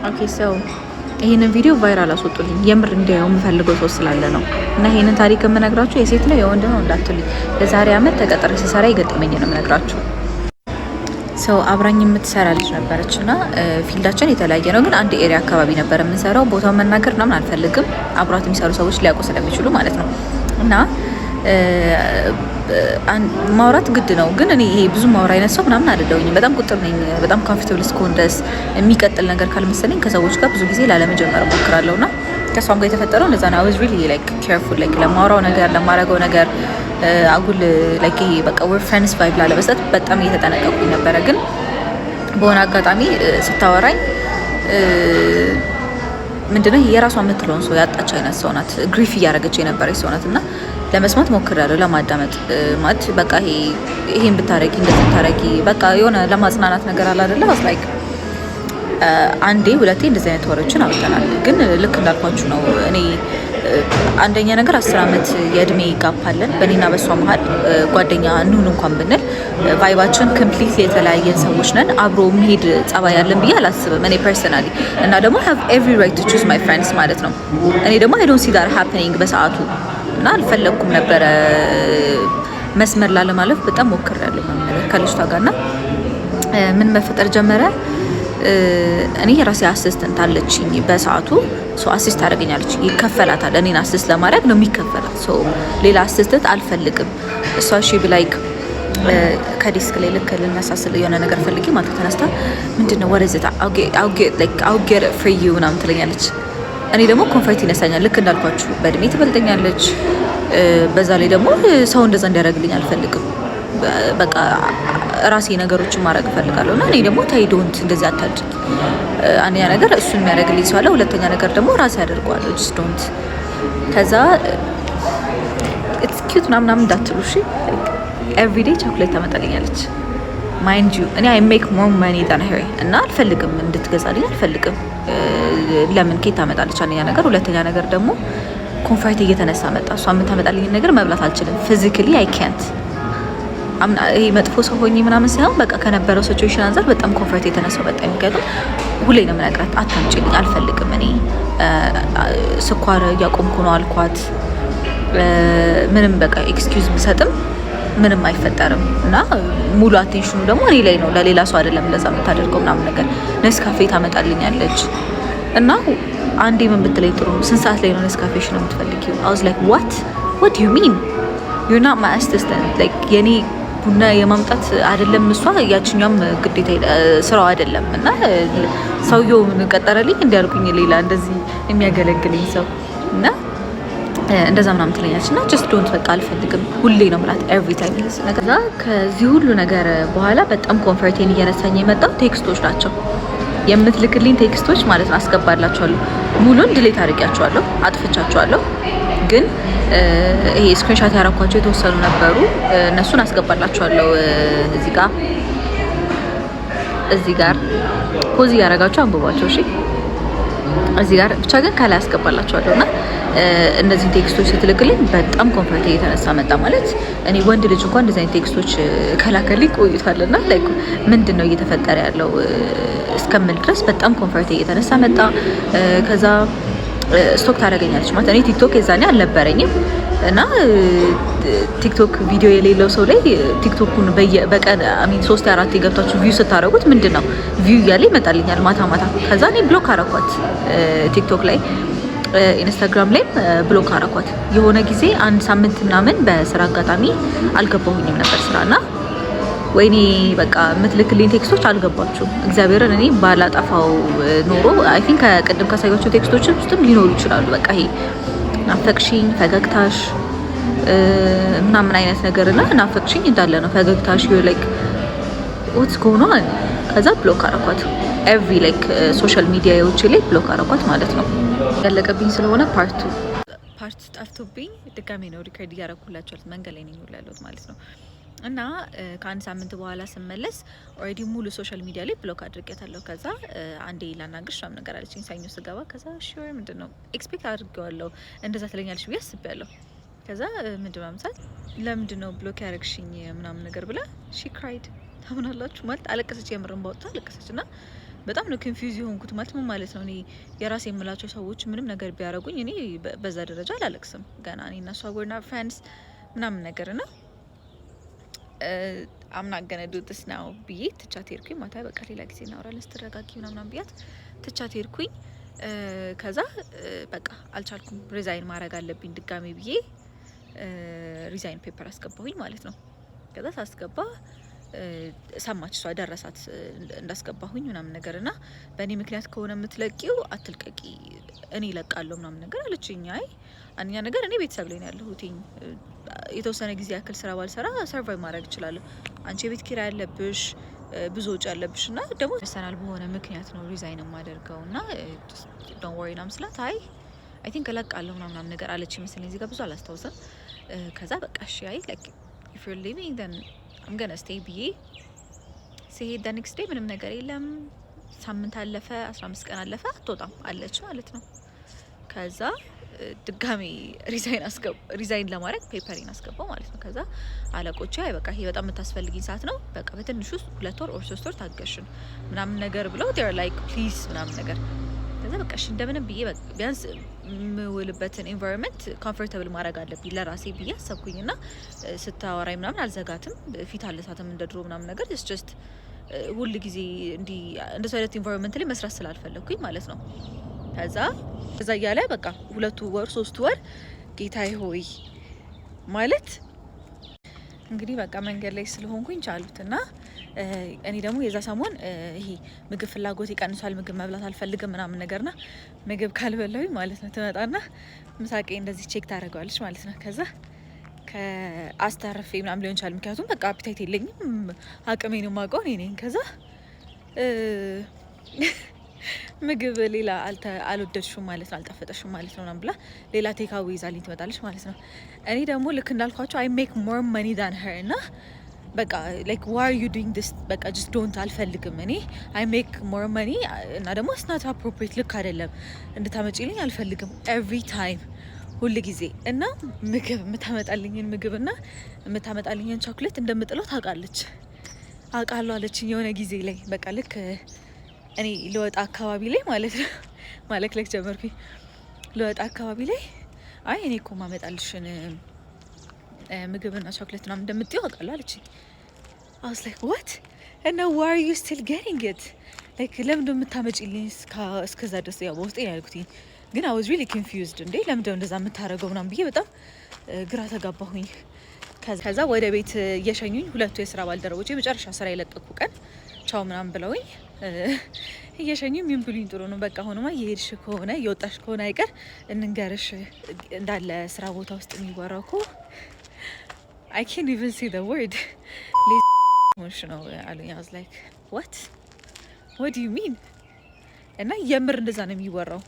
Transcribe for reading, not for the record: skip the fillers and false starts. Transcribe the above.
Okay, so ይሄንን ቪዲዮ viral አስወጡልኝ። የምር እንዲያየው የምፈልገው ሰው ስላለ ነው። እና ይሄንን ታሪክ የምነግራችሁ የሴት ነው የወንድ ነው እንዳትሉኝ። የዛሬ አመት ተቀጥሬ ስሰራ የገጠመኝ ነው የምነግራችሁ። So አብራኝ የምትሰራ ልጅ ነበረች እና field ኣችን የተለያየ ነው፣ ግን አንድ area አካባቢ ነበር የምንሰራው። ቦታው መናገር ምናምን አልፈልግም፣ አብሯት የሚሰሩ ሰዎች ሊያውቁ ስለሚችሉ ማለት ነው። እና ማውራት ግድ ነው፣ ግን እኔ ይሄ ብዙ ማውራ አይነት ሰው ምናምን አይደለሁኝም። በጣም ቁጥብ ነኝ። በጣም comfortable እስከሆን ድረስ የሚቀጥል ነገር ካልመሰለኝ ከሰዎች ጋር ብዙ ጊዜ ላለመጀመር እሞክራለሁ። እና ከእሷም ጋር የተፈጠረው እንደዛ ነው። I was really like careful, like ለማውራው ነገር፣ ለማረገው ነገር፣ አጉል like ይሄ በቃ we're friends vibe ላለመስጠት በጣም እየተጠነቀቁኝ ነበረ። ግን በሆነ አጋጣሚ ስታወራኝ ምንድነው የራሷ የምትለውን ሰው ያጣች አይነት ሰው ናት። Grief እያደረገች የነበረች ሰው ናት። እና ለመስማት ሞክሬያለሁ፣ ለማዳመጥ ማለት በቃ ይሄ ይሄን ብታረጊ፣ እንደዚህ ብታረጊ፣ በቃ የሆነ ለማጽናናት ነገር አለ አይደለ? I was like አንዴ ሁለቴ እንደዚህ አይነት ወሬዎችን አውርተናል። ግን ልክ እንዳልኳችሁ ነው። እኔ አንደኛ ነገር 10 አመት የእድሜ gap አለን በእኔና በእሷ መሀል። ጓደኛ እንሁን እንኳን ብንል vibe ኣችን completely የተለያየን ሰዎች ነን። አብሮ የሚሄድ ጸባይ ያለን ብዬ አላስብም እኔ personally። እና ደግሞ I have every right to choose my friends ማለት ነው። እኔ ደግሞ I don't see that happening በሰዓቱ እና አልፈለግኩም ነበረ። መስመር ላለማለፍ በጣም ሞክሬያለሁ ነገር ከልጅቷ ጋር። እና ምን መፈጠር ጀመረ? እኔ የራሴ assistant አለችኝ በሰዓቱ። So assist ታደርገኛለች፣ ይከፈላታል። እኔን assist ለማድረግ ነው የሚከፈላት። So ሌላ assistant አልፈልግም። እሷ she be like ከ desk ላይ ልክ ልነሳ ስል የሆነ ነገር ፈልጌ ማለት ተነስታ ምንድን ነው ወደዚህ "I'll get it for you" ምናምን ትለኛለች። እኔ ደግሞ comfort ይነሳኛል። ልክ እንዳልኳችሁ በእድሜ ትበልጠኛለች። በዛ ላይ ደግሞ ሰው እንደዛ እንዲያደርግልኝ አልፈልግም። በቃ ራሴ ነገሮችን ማድረግ እፈልጋለሁ። እና እኔ ደግሞ ታይ don't እንደዚህ አታድርጊ። አንደኛ ነገር እሱን የሚያደርግልኝ ሰው አለ። ሁለተኛ ነገር ደግሞ ራሴ አደርገዋለሁ። Just don't። ከዛ it's cute ምናምን እንዳትሉ እሺ። Everyday ቸኮሌት ታመጣልኛለች። Mind you, እኔ I make more money than her እና አልፈልግም፣ እንድትገዛልኝ አልፈልግም። ለምን ኬት ታመጣለች? አንደኛ ነገር፣ ሁለተኛ ነገር ደግሞ comfort እየተነሳ መጣ። እሷ የምታመጣልኝ ነገር መብላት አልችልም። ፊዚካሊ አይ ካንት። ይሄ መጥፎ ሰው ሆኜ ምናምን ሳይሆን በቃ ከነበረው situation አንጻር በጣም comfort የተነሳው በጣም። ምክንያቱም ሁሌ ነው የምነግራት፣ አታምጪልኝ፣ አልፈልግም። እኔ ስኳር እያቆምኩ ነው አልኳት። ምንም በቃ excuse ብሰጥም ምንም አይፈጠርም እና ሙሉ attention ኑ ደግሞ እኔ ላይ ነው፣ ለሌላ ሰው አይደለም እንደዛ የምታደርገው ምናምን ነገር። ኔስካፌ ታመጣልኛለች እና አንዴ ምን ብትለኝ ጥሩ ነው፣ "ስንት ሰዓት ላይ ነው ኔስካፌሽን የምትፈልጊው?" I was like, What do you mean? You're not my assistant." Like የኔ ቡና የማምጣት አይደለም፣ እሷ ያችኛም ግዴታ ስራው አይደለም። እና ሰውየው ቀጠረልኝ እንዲያልኩኝ ሌላ እንደዚህ የሚያገለግለኝ ሰው እና እንደዛ ምናምን ትለኛለች። እና just don't፣ በቃ አልፈልግም፣ ሁሌ ነው ምላት every time። ከዛ ከዚህ ሁሉ ነገር በኋላ በጣም comfort ኤን እየነሳኝ የመጣው text ኦች ናቸው፣ የምትልክልኝ text ኦች ማለት ነው። አስገባላችኋለሁ። ሙሉን delete አድርጊያቸዋለሁ፣ አጥፍቻቸዋለሁ። ግን ይሄ screenshot ያረኳቸው የተወሰኑ ነበሩ። እነሱን አስገባላችኋለሁ እዚህ ጋር። እዚህ ጋር pause እያደረጋችሁ አንብቧቸው እሺ። እዚህ ጋር ብቻ ግን ከላይ አስገባላችኋለሁ። እና እነዚህን text ኦች ስትልክልኝ በጣም comfort እየተነሳ መጣ። ማለት እኔ ወንድ ልጅ እንኳን እንደዚህ አይነት text ኦች ከላከልኝ ቆይቷል። እና like ምንድን ነው እየተፈጠረ ያለው እስከምል ድረስ በጣም comfort እየተነሳ መጣ። ከዛ stalk ታደርገኛለች። ማለት እኔ ቲክቶክ የዛኔ አልነበረኝም እና ቲክቶክ ቪዲዮ የሌለው ሰው ላይ ቲክቶኩን በቀን I mean ሶስት አራት የገብታችሁ view ስታደርጉት ምንድን ነው view እያለ ይመጣልኛል ማታ ማታ። ከዛ እኔ block አረኳት ቲክቶክ ላይ፣ ኢንስታግራም ላይም block አረኳት። የሆነ ጊዜ አንድ ሳምንት ምናምን በስራ አጋጣሚ አልገባሁኝም ነበር ስራ። እና ወይኔ በቃ የምትልክልኝ text ኦች አልገባችሁም። እግዚአብሔርን እኔ ባላጠፋው ኖሮ I think ከቅድም ካሳያቸው text ኦች ውስጥም ሊኖሩ ይችላሉ። በቃ ይሄ ናፈቅሽኝ፣ ፈገግታሽ ምናምን አይነት ነገር እና ናፈቅሽኝ እንዳለ ነው ፈገግታሽ፣ like what's going on? ከዛ block አረኳት። Every like social media ዎች ላይ block አረኳት ማለት ነው። ያለቀብኝ ስለሆነ part ኡ part ጠፍቶብኝ ድጋሜ ነው record እያረኩላችኋል። መንገድ ላይ ነኝ ያለሁት ማለት ነው። እና ከአንድ ሳምንት በኋላ ስመለስ already ሙሉ social media ላይ block አድርጌታለሁ። ከዛ አንዴ ላናግርሽ ምናምን ነገር አለችኝ ሰኞ ስገባ። ከዛ sure፣ ምንድን ነው፣ expect አድርጌዋለሁ፣ እንደዛ ትለኛለች ብዬ አስቤያለሁ። ከዛ ምንድን ነው ምሳል ለምንድን ነው block ያደረግሽኝ ምናምን ነገር ብላ she cried፣ ታምናላችሁ? ማለት አለቀሰች፣ የምርን ባወጣ አለቀሰች። እና በጣም ነው confuse የሆንኩት። ማለት ምን ማለት ነው? እኔ የራሴ የምላቸው ሰዎች ምንም ነገር ቢያደርጉኝ እኔ በዛ ደረጃ አላለቅስም። ገና እኔ እና እሷ we're not friends ምናምን ነገር እና I'm not gonna do this now ብዬ ትቻት ሄድኩኝ። ማታ በቃ ሌላ ጊዜ እናወራለን ስትረጋጊ ምናምናም ብያት ትቻት ሄድኩኝ። ከዛ በቃ አልቻልኩም፣ resign ማድረግ አለብኝ ድጋሜ ብዬ resign paper አስገባሁኝ ማለት ነው። ከዛ ሳስገባ ሰማች፣ እሷ ደረሳት እንዳስገባሁኝ ምናምን ነገር እና በእኔ ምክንያት ከሆነ የምትለቂው አትልቀቂ፣ እኔ እለቃለሁ ምናምን ነገር አለችኝ። አይ፣ አንደኛ ነገር እኔ ቤተሰብ ላይ ነው ያለሁትኝ፣ የተወሰነ ጊዜ ያክል ስራ ባልሰራ survive ማድረግ እችላለሁ። አንቺ የቤት ኪራይ ያለብሽ፣ ብዙ ወጪ ያለብሽ እና ደግሞ personal በሆነ ምክንያት ነው resign የማደርገው እና don't worry ምናምን ስላት አይ፣ I think እለቃለሁ ምናምን ነገር አለች ይመስለኝ። እዚህ ጋር ብዙ አላስታውስም። ከዛ በቃ እሺ፣ አይ፣ like if you're leaving, then I'm gonna stay ብዬ ስሄድ the next day ምንም ነገር የለም። ሳምንት አለፈ፣ 15 ቀን አለፈ፣ አትወጣም አለች ማለት ነው። ከዛ ድጋሚ resign ለማድረግ paper ኤን አስገባው ማለት ነው። ከዛ አለቆቼ አይ በቃ ይሄ በጣም የምታስፈልጊኝ ሰዓት ነው፣ በቃ በትንሹ 2 ወር or 3 ወር ታገሽን ምናምን ነገር ብለው they're like please ምናምን ነገር። ከዛ በቃ እሺ እንደምንም ብዬ ቢያንስ የምውልበትን environment comfortable ማድረግ አለብኝ ለራሴ ብዬ አሰብኩኝ እና ስታወራኝ ምናምን አልዘጋትም፣ ፊት አልነሳትም እንደ ድሮ ምናምን ነገር፣ just ሁል ጊዜ እንዲህ እንደሱ አይነት environment ላይ መስራት ስላልፈለግኩኝ ማለት ነው። ከዛ እያለ በቃ 2 ወር 3 ወር፣ ጌታዬ ሆይ፣ ማለት እንግዲህ በቃ መንገድ ላይ ስለሆንኩኝ ቻሉት እና እኔ ደግሞ የዛ ሰሞን ይሄ ምግብ ፍላጎት ይቀንሷል፣ ምግብ መብላት አልፈልግም ምናምን ነገርና ምግብ ካልበላሁኝ ማለት ነው ትመጣና ምሳቄ እንደዚህ check ታደርገዋለች ማለት ነው። ከዛ ከአስተርፌ ምናምን ሊሆን ይችላል። ምክንያቱም በቃ appetite የለኝም፣ አቅሜን የማውቀው እኔ ነኝ። ከዛ ምግብ ሌላ አልወደድሽም ማለት ነው፣ አልጣፈጠሽም ማለት ነው ምናምን ብላ ሌላ takeaway ይዛልኝ ትመጣለች ማለት ነው። እኔ ደግሞ ልክ እንዳልኳቸው I make more money than her እና በቃ like why are you doing this፣ በቃ just don't፣ አልፈልግም። እኔ I make more money እና ደግሞ it's not appropriate፣ ልክ አይደለም፣ እንድታመጪልኝ አልፈልግም every time፣ ሁል ጊዜ። እና ምግብ የምታመጣልኝን ምግብ እና የምታመጣልኝን ቾክሌት እንደምጥለው ታውቃለች። አውቃለሁ አለችኝ የሆነ ጊዜ ላይ። በቃ ልክ እኔ ልወጣ አካባቢ ላይ ማለት ነው፣ ማለክለክ ጀመርኩኝ። ልወጣ አካባቢ ላይ አይ እኔ እኮ ማመጣልሽን ምግብና ቾክሌት ምናምን እንደምጥይው አውቃለሁ አለችኝ። I was like, what? እና why are you still getting it? Like ለምንድን ነው የምታመጪልኝ እስከዛ ድረስ? ያው በውስጤ ነው ያልኩትኝ፣ ግን I was really confused። እንዴ፣ ለምንድን ነው እንደዛ የምታደርገው ምናምን ብዬ በጣም ግራ ተጋባሁኝ። ከዛ ወደ ቤት እየሸኙኝ ሁለቱ የስራ ባልደረቦች የመጨረሻ ስራ የለቀኩ ቀን ቻው ምናምን ብለውኝ እየሸኙኝ ምን ብሉኝ ጥሩ ነው፣ በቃ አሁንማ እየሄድሽ ከሆነ፣ እየወጣሽ ከሆነ አይቀር እንንገርሽ፣ እንዳለ ስራ ቦታ ውስጥ የሚወራው እኮ አይ ካን ኢቨን ሲ ዘ ወርድ ሆንሽ ነው አሉኝ። I was like, what do you mean? እና የምር እንደዛ ነው የሚወራው።